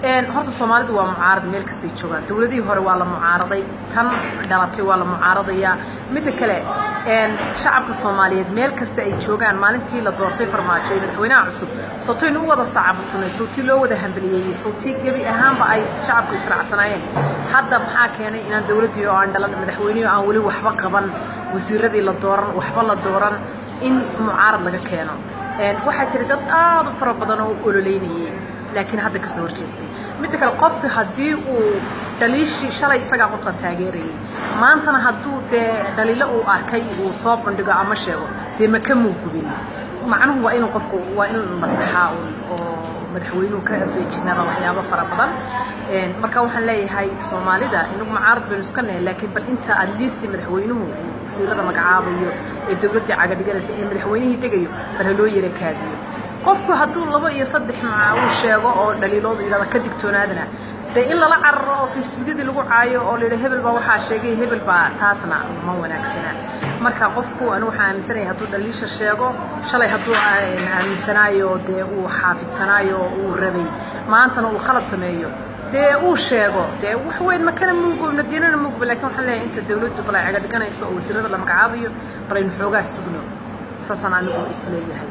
Horta Soomaalidu waa mucaarad meel kastay joogaan. Dowladihii hore waa la mucaaraday, tan dhalatay waa la mucaaradayaa. Midda kale, shacabka Soomaaliyeed meel kasta ay joogaan, maalintii la doortay Farmaajo ee madaxweynaha cusub, sawtaynu u wada sacabatunay, sawtii loo wada hambaliyeeyey, sawtii gebi ahaanba ay shacabku israacsanaayeen. Hadda maxaa keenay inaan dowladdii oo aan dhalan, madaxweynihii oo aan weli waxba qaban, wasiiradii la dooran, waxba la dooran, in mucaarad laga keeno? Waxaa jira dad aad u fara badan oo u ololeynayay, laakiin hadda kasoo horjeestay. Midda kale, qofka haddii uu dhaliishii shalay isagaa qofkan taageerayay, maantana hadduu dee dhaliilo uu arkay uu soo bandhigo ama sheego, dee ma ka muugubin. Macnuhu waa inuu qofku waa in la saxaa un oo madaxweynuhu ka feejignaada waxyaabo fara badan. Marka waxaan leeyahay Soomaalida, inagu mucaarad baynu iska nahay, laakiin bal inta at least madaxweynuhu uu wasiirada magacaabayo ee dowladdii caga dhiganaysa ee madaxweynihii degayo, bal ha loo yara kaadiyo. Qofku hadduu labo iyo saddex maca uu sheego oo dhaliiloodu yidhahda ka digtoonaadana, dee in lala cararo oo Facebookyadii lagu caayo oo la yidha hebel baa waxaa sheegay, hebel baa, taasna ma wanaagsana. Marka qofku, anigu waxaan aaminsanaya, hadduu dhaliisha sheego, shalay hadduu aaminsanaayo, dee uu xaafidsanaayo oo uu rabay, maantana uu khalad sameeyo, dee uu sheego, dee wax weyn ma kana muugobna, diinana muugoba. Lakin waxaan leeyahay, inta dawladdu bal ay caga dhiganayso oo wasiirada la magacaabayo, bal aynu xoogaa sugno, saasaan anigu isleeyahay.